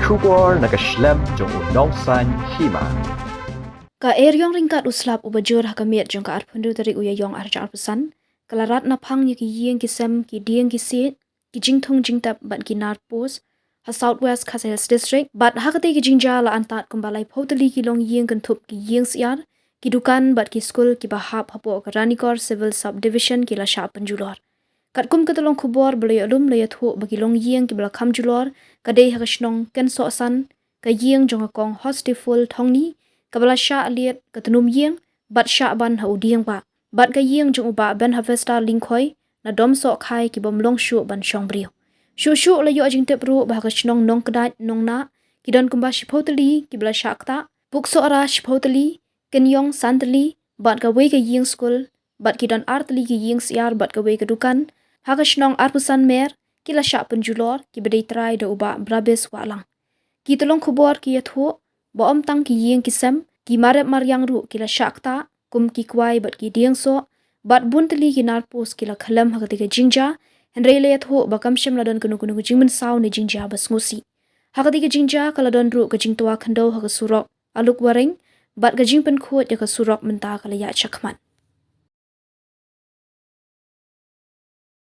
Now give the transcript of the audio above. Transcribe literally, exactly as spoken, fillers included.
khubor na ka shlem jong u nongsaiñ hima. Ka eriong ryngkat u slap uba jur ha ka miet jong ka arphew hynriew tarik u Ïaiong arhajar arphew san ka la rat naphang ïa ki ïing ki sem, ki dieng ki siej, ki jingthung jingtep bad ki nar post ha South West Khasi Hills District. Bad ha katei ka jingjia la antad kumba laiphew tylli ki longïing kynthup ki ïing syiar, ki dukan bad ki skul kiba hap hapoh ka Ranikor Civil Subdivision ki la shah pynjulor. Katkum ka tyllong khubor ba la ïoh lum la ïathuh ba ki longïing kiba la kham julor ka dei ha ka shnong Kynsohsan, ka ïing jong ka kong Hostiful Thongni kaba la shah liat ka tnum ïing bad shah ban ha u dieng bah, bad ka ïing jong u bah Ben Harvester Lyngkhoi na Domsohkhai ki bym long shuh ban shong briew. Shuh shuh la ïoh jingtip ruh ba ha ka shnong Nongkdait Nongnah ki don kumba shiphew tylli kiba la shah ktah, Puksohra shiphew tylli, Kynïong san tylli, bad kawei ka ïing skul, bad ki don ar tylli ki ïing syiar bad kawei ka dukan ha ka shnong arphew san mer ki la shah pynjulor, kiba dei trai da u bah Brabis Wahlang. Ki tyllong khubor ki ïathuh ba ym tang ki ïing ki sem, ki marep mariang ruh ki la shah ktah, kum ki kwai bad ki dieng soh, bad bun tylli ki nar post ki la khyllem ha katei ka jingjia, hynrei la ïathuh ba kam shym la don kano kano ka jingmynsaw ne jingjia ba sngewsih. Ha katei ka jingjia ka la don ruh ka jingtwa khyndew ha ka surok Alukwareng bad ka jingpynkhuid ïa ka surok mynta ka la ïaid shakhmat.